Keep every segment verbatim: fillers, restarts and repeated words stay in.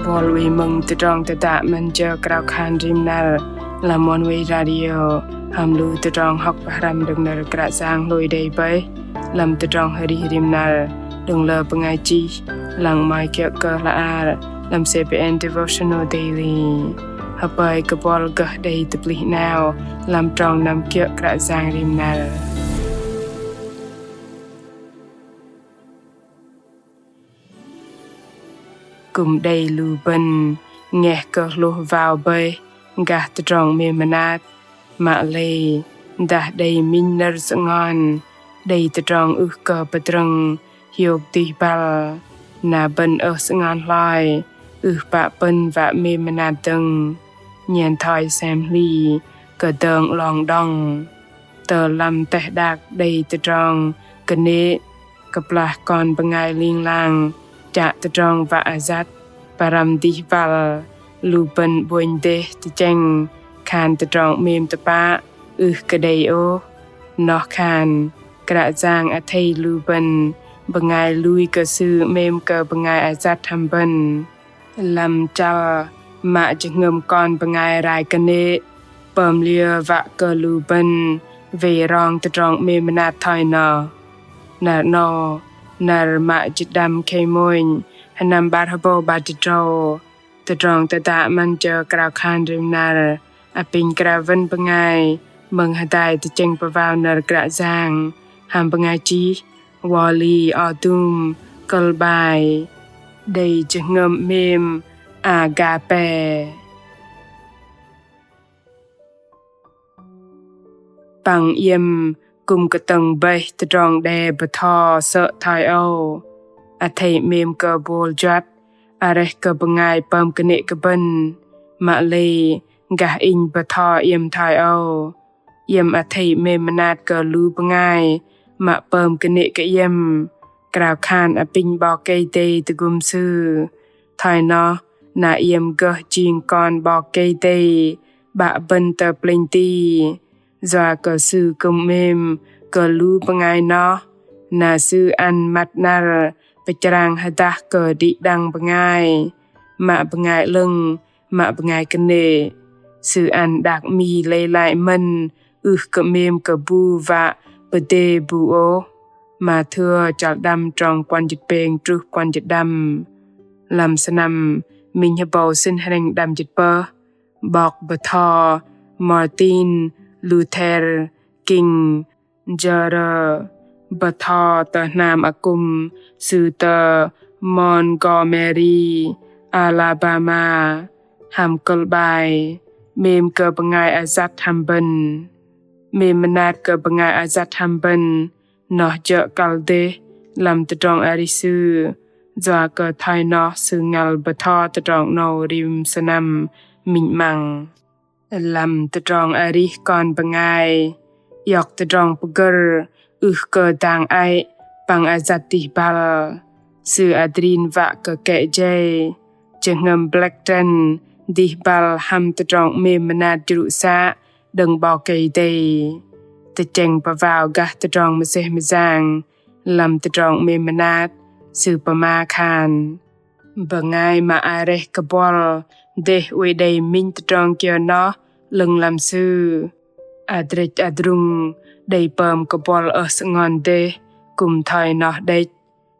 Bol wei mơ̆ng tơdrong tơdă 'măn jơ krao khan rim năr lăm Oneway Radio hăm lu tơdrong hŏk pơhrăm đơ̆ng nơ̆r Kră Yang hlôi đei bơih lăm tơdrong arih rim năr đơ̆ng lơ bơngai chih lăng 'mai kiơ̆ kơ hla bơar lăm C B N Devotional Daily. Hơpơi kơ bol gơh đei tơplih 'nao lăm trong năm kiơ̆ Kră Yang rim năr. Kư̆m đei lu bơ̆n ngeh kơ hlôh wao bơih gah tơdrong 'mêm mơnat, mă lei dah đei minh nơ̆r sơngon đei tơdrong ưh kơ pơdrơ̆ng hiôk dih băl, na bơ̆n ơh sơngon hloi ưh pă pơ̆n wă 'mêm mơnat dơ̆ng. Nhen thoi sem hli kơdơ̆ng 'long đŏng. Tơ lăm teh đak đei tơdrong kơnê̆, kơplah kon bơngai ling lang chă tơdrong wă ayăt, pơrăm dih băl, lu bơ̆n 'bônh dêh tơchĕng khan tơdrong 'mêm tơpă ưh kơ đei ôh. Noh khan Kră Yang athei lu bơ̆n bơngai lui kơ Sư 'mêm kơ bơngai ayăt hăm bơ̆n. Lăm chăl mă jơhngơ̆m kon bơngai rai kơnê̆, pơm liơ wă kơ lu bơ̆n wei rong tơdrong 'mêm mơnat thoi noh. Năr 'nâu, năr mă jĭt đăm khei mônh, sơnăm 'bar hơbâu 'bar jĭt tơdrâu. Tơdrong tơdă 'măn jơ krao khan rim năr apinh krao wơ̆n bơngai mơ̆ng hơdai tơchĕng pơwao nơ̆r Kră Yang hăm bơngai chih Wally Odum, kơ̆l 'bai: Đei jơhngơ̆m 'mêm Agape. Păng iĕm kư̆m kơtơ̆ng bơih tơdrong đe bơtho sơ̆ thoi âu. Athei 'mêm kơ bôl juăt, areh kơ bơngai pơm kơnê̆ kơ bơ̆n. Mă lei gah inh bơtho iĕm thoi âu. Iĕm athei 'mêm mơnat kơ lu bơngai mă pơm kơnê̆ kơ iĕm, krao khan apinh 'Bok Kei-Dei tơgŭm sư. Thoi noh, na iĕm gơh jing kon 'Bok Kei-Dei 'Bă bơ̆n tơ plĕnh ti. Yua kơ Sư kư̆m 'mêm kơ lu bơngai noh, na Sư ăn măt 'năr pơchrang hơdah kơ đĭ đăng bơngai, mă bơngai 'lơ̆ng, mă bơngai kơnê̆. Sư ăn đak mi lei lai mơ̆n, ưh kơ 'mêm kơ bu wă pơdê bu ôh. Mathêu chăl đăm trong puăn jĭt pêng truh puăn jĭt đăm. Lăm sơnăm minh hơbâu sĭn hrĕng đăm jĭt pơh, 'bok bơtho Martin Luther King Junior bơtho tơ hnam akŭm sư tơ Montgomery, Alabama, hăm kơ̆l 'bai: 'Mêm kơ bơngai ayăt hăm bơ̆n. 'Mêm mơnat kơ bơngai ayăt hăm bơ̆n, noh jơ̆ kăl dêh lăm tơdrong arih sư. Yua kơ thoi noh sư ngăl bơtho tơdrong 'nâu rim sơnăm minh 'măng. Lăm tơdrong arih kon bơngai, iŏk tơdrong pơgơ̆r ưh kơ dang ei păng ayăt dih băl. Sư adrin wă kơ kĕ jei, jơhngơ̆m blĕk trĕn dih băl hăm tơdrong 'mêm mơnat jrŭ să đơ̆ng 'Bok Kei-Dei. Tơchĕng pơwao gah tơdrong mơsêh mơyang lăm tơdrong 'mêm mơnat, sư pơma khan: Bơngai mă areh kơ bol dêh oei đei minh tơdrong kiơ noh 'lơ̆ng lăm sư. Adrĕch adrung đei pơm kơ bol ơh sơngon dêh kư̆m thoi noh đĕch.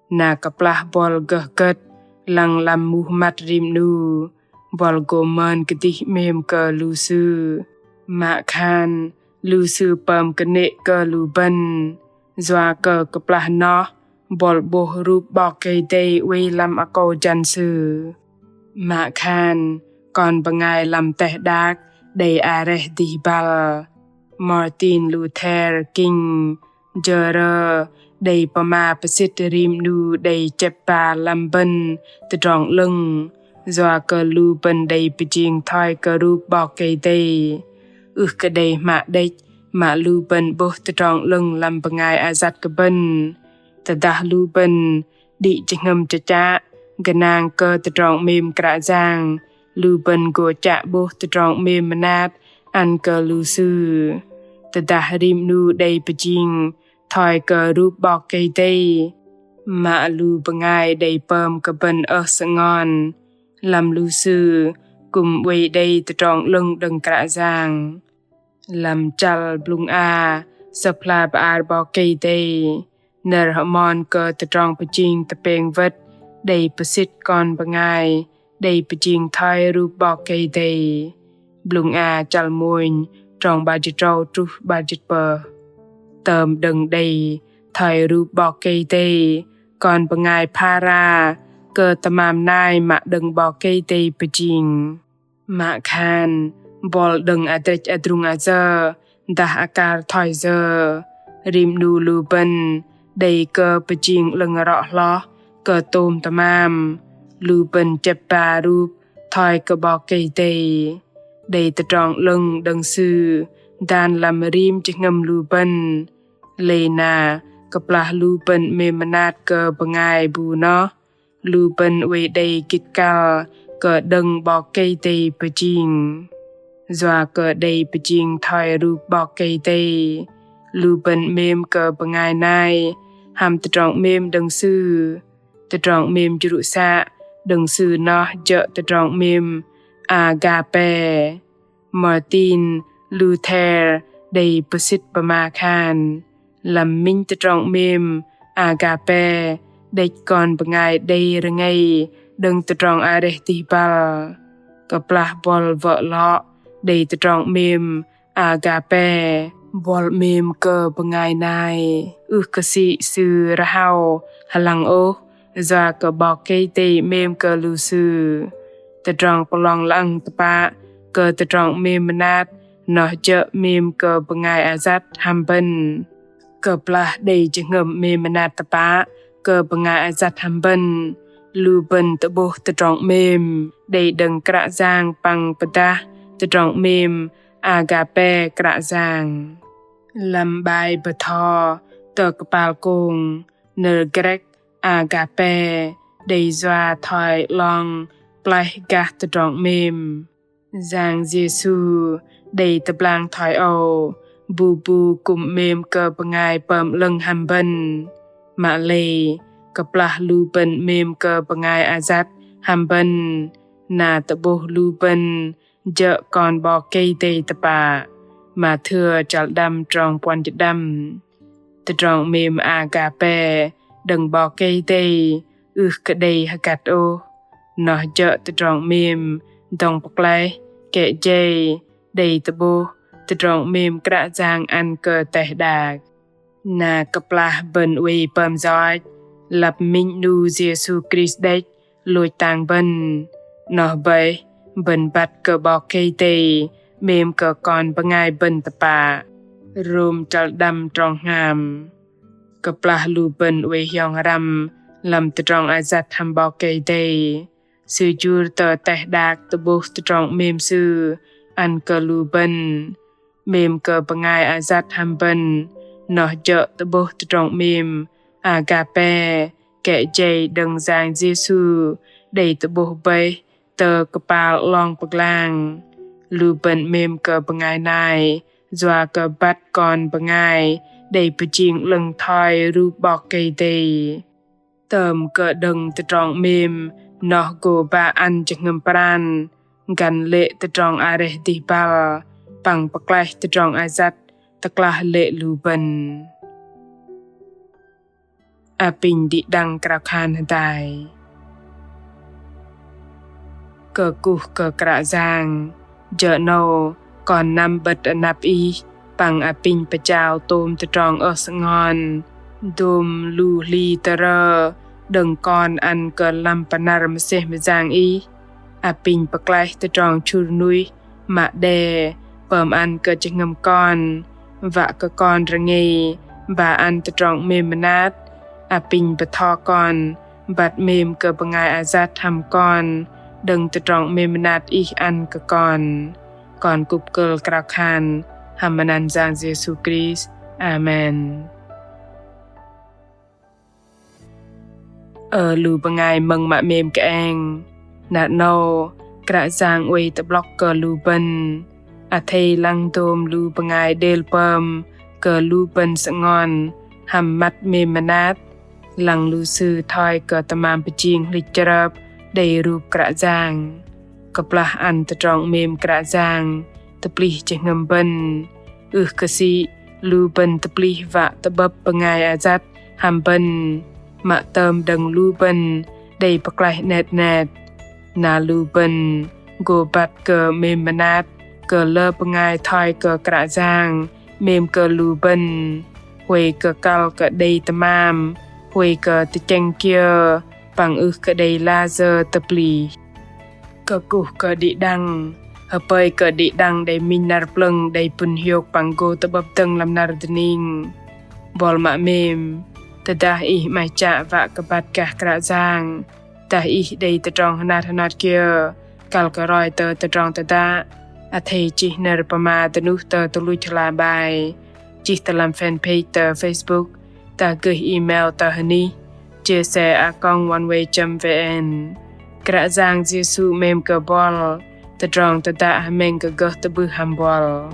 Na kơplah bol gơh gơ̆t lăng lăm muh măt rim 'nu, bol gô mơn kơdih 'mêm kơ lu sư. Mă khan lu sư pơm kơnê̆ kơ lu bơ̆n. Yua kơ kơplah noh bol 'bôh rup 'Bok Kei-Dei oei lăm akâu jăn sư. Mă khan kon bơngai lăm teh đak đei areh dih băl. Martin Luther King Junior đei pơma pơsĭt rim 'nu đei chĕp ba lăm bơ̆n tơdrong 'lơ̆ng. Yua kơ lu bơ̆n đei pơjing thoi kơ rup 'Bok Kei-Dei. Ưh kơ đei hmă đĕch mă lu bơ̆n 'bôh tơdrong 'lơ̆ng lăm bơngai ayăt kơ bơ̆n. Tơdah lu bơ̆n đĭ jơhngơ̆m chơchă gơnang kơ tơdrong 'mêm Kră Yang, lu bơ̆n gô chă 'bôh tơdrong 'mêm mơnat ăn kơ lu sư. Tơdah rim 'nu đei pơjing thoi kơ rup 'Bok Kei-Dei, mă lu bơngai đei pơm kơ bơ̆n ơh sơngon, Lăm lu sư kư̆m oei đei tơdrong 'lơ̆ng đơ̆ng Kră Yang. Lăm chăl blŭng a, Sơ̆p hla bơar 'Bok Kei-Dei nơ̆r hơmon kơ tơdrong pơjing tơpêng wơ̆t đei pơsĭt kon bơngai đei pơjing thoi rup 'Bok Kei-Dei. Blŭng a chăl mônh trong 'bar jĭt tơdrâu truh 'bar jĭt tơpơh. Tơm đơ̆ng đei thoi rup 'Bok Kei-Dei, kon bơngai phara kơ tơmam nai mă đơ̆ng 'Bok Kei-Dei pơjing. Mă khan, buăl đơ̆ng adrĕch adrung ayơ, dah akar thoi yơ, rim 'nu lu bơ̆n đei kơ pơjing 'lơ̆ng rŏ hloh kơ tôm tơmam, lu bơ̆n chĕp ba rup thoi kơ 'Bok Kei-Dei. Đei tơdrong 'lơ̆ng đơ̆ng Sư dan lăm rim jơhngơ̆m lu bơ̆n. Lei na kơplah lu bơ̆n 'mêm mơnat kơ bơngai bu noh, lu bơ̆n oei đei gĭt kăl kơ đơ̆ng 'Bok Kei-Dei pơjing. Yua kơ đei pơjing thoi rup 'Bok Kei-Dei, lu bơ̆n 'mêm kơ bơngai nai hăm tơdrong 'mêm đơ̆ng Sư. Tơdrong 'mêm jrŭ să đơ̆ng Sư noh jơ̆ tơdrong 'mêm agape. Martin Luther đei pơsĭt pơma khan, lăm minh tơdrong 'mêm agape, đĕch kon bơngai đei rơngei đơ̆ng tơdrong areh dih băl. Kơplah buăl wơ̆ lŏ đei tơdrong 'mêm agape, buăl 'mêm kơ bơngai nai, ưh kơ sĭ sư rơhao hơlăng ôh, yua kơ 'Bok Kei-Dei 'mêm kơ lu sư. Tơdrong pơlong lăng tơpă kơ tơdrong 'mêm mơnat noh jơ̆ 'mêm kơ bơngai ayăt hăm bơ̆n. Kơplah đei jơhngơ̆m 'mêm mơnat tơpă kơ bơngai ayăt hăm bơ̆n, lu bơ̆n tơ'bôh tơdrong 'mêm đei đơ̆ng Kră Yang păng pơdah tơdrong 'mêm agape Kră Yang. Lăm bai bơtho tơ kơpal kông, nơ̆r Grek agape đei yua thoi 'long pơklaih gah tơdrong 'mêm. Yang Yêsu đei tơblang thoi âu, bu bu kư̆m 'mêm kơ bơngai pơm 'lơ̆ng hăm bơ̆n. Mă lei, kơplah lu bơ̆n 'mêm kơ bơngai ayăt hăm bơ̆n, na tơ'bôh lu bơ̆n jơ̆ kon 'Bok Kei-Dei tơpă. Mathêu chăl đăm trong puăn jĭt đăm. Tơdrong 'mêm agape đơ̆ng 'Bok Kei-Dei ưh kơ đei hơgăt ôh. Noh jơ̆ tơdrong 'mêm dŏng pơklaih, kĕ jei, đei tơ'bôh tơdrong 'mêm Kră Yang ăn kơ teh đak. Na kơplah bơ̆n oei pơm yoch, lăp minh 'nu Yêsu Krist đĕch lôch tang bơ̆n. Noh bơih, bơ̆n băt kơ 'Bok Kei-Dei 'mêm kơ kon bơngai bơ̆n tơpă. Rôm chăl đăm trong hngam. Kơplah lu bơ̆n oei hiong răm lăm tơdrong ayăt hăm 'Bok Kei-Dei, Sư jur tơ teh đak tơ'bôh tơdrong 'mêm Sư ăn kơ lu bơ̆n. 'Mêm kơ bơngai ayăt hăm bơ̆n, noh jơ̆ tơ'bôh tơdrong 'mêm agape, kĕ jei đơ̆ng Yang Yêsu đei tơ'bôh bơih tơ kơpal 'long pơglang. Lu bơ̆n 'mêm kơ bơngai nai, yua kơ băt kon bơngai đei pơjing 'lơ̆ng thoi rup 'Bok Kei-Dei. Tơm kơ đơ̆ng tơdrong 'mêm noh gô ba ăn jơhngơ̆m pran, găn lê̆ tơdrong areh dih băl, păng pơklaih tơdrong ayăt tơklah lê̆ lu bơ̆n. Apinh đĭ đăng krao khan hơdai. Kơkuh kơ Kră Yang, jơ̆ 'nâu kon năm 'bơ̆t anăp Ih, păng apinh pơjao tôm tơdrong ơh sơngon, dôm lu hli tơrơ đơ̆ng kon ăn kơ lăm pơnăr mơsêh mơyang Ih. Apinh pơklaih tơdrong chhŭr nuih mă đe pơm ăn kơ jơhngơ̆m kon, wă kơ kon rơngei ba ăn tơdrong 'mêm mơnat. Apinh bơtho kon băt 'mêm kơ bơngai ayăt hăm kon đơ̆ng tơdrong 'mêm mơnat Ih ăn kơ kon. Kon kŭp kơ̆l krao khan hăm măt anăn Yang Yêsu Krist. Amen. Ơ lu bơngai mơ̆ng mă 'mêm kơeng, năr 'nâu Kră Yang oei tơ'blŏk kơ lu bơ̆n. Athei lăng dôm lu bơngai đêl pơm kơ lu bơ̆n sơngon hăm măt 'mêm mơnat, lăng lu sư thoi kơ tơmam pơjing hlĭch chrơp đei rup Kră Yang. Kơplah ăn tơdrong 'mêm Kră Yang tơplih jơhngơ̆m bơ̆n, ưh kơ sĭ lu bơ̆n tơplih wă tơ'bơ̆p bơngai ayăt hăm bơ̆n, mă tơm đơ̆ng lu bơ̆n đei pơklaih 'net 'net. Na lu bơ̆n gô băt kơ 'mêm mơnat kơ lơ bơngai thoi kơ Kră Yang 'mêm kơ lu bơ̆n, huay kơ kăl kơ đei tơmam, huay kơ tơchĕng kiơ, păng ưh kơ đei layơ tơplih. Kơkuh kơ đĭ đăng, hơpơi kơ đĭ đăng đei minh năr plơ̆ng đei pŭn hiôk păng gô tơ'bơ̆p dơ̆ng lăm năr dơning. Buăl mă 'mêm, tơdah ih 'maih chă wă kơ băt gah Kră Yang, dah ih đei tơdrong hơnat hơnat kiơ, kăl kơ roi tơ tơdrong tơdă, athei chih nơ̆r pơma dơnuh tơ tơluch hla bơar, chih tơ lăm fanpage tơ Facebook, dah gơh email tơ hơnih J C a còng oneway chấm V N. Kră Yang Yêsu 'mêm kơ buăl, tơdrong tơdă hơmĕng kơ gơh tơ'bưh hăm buăl.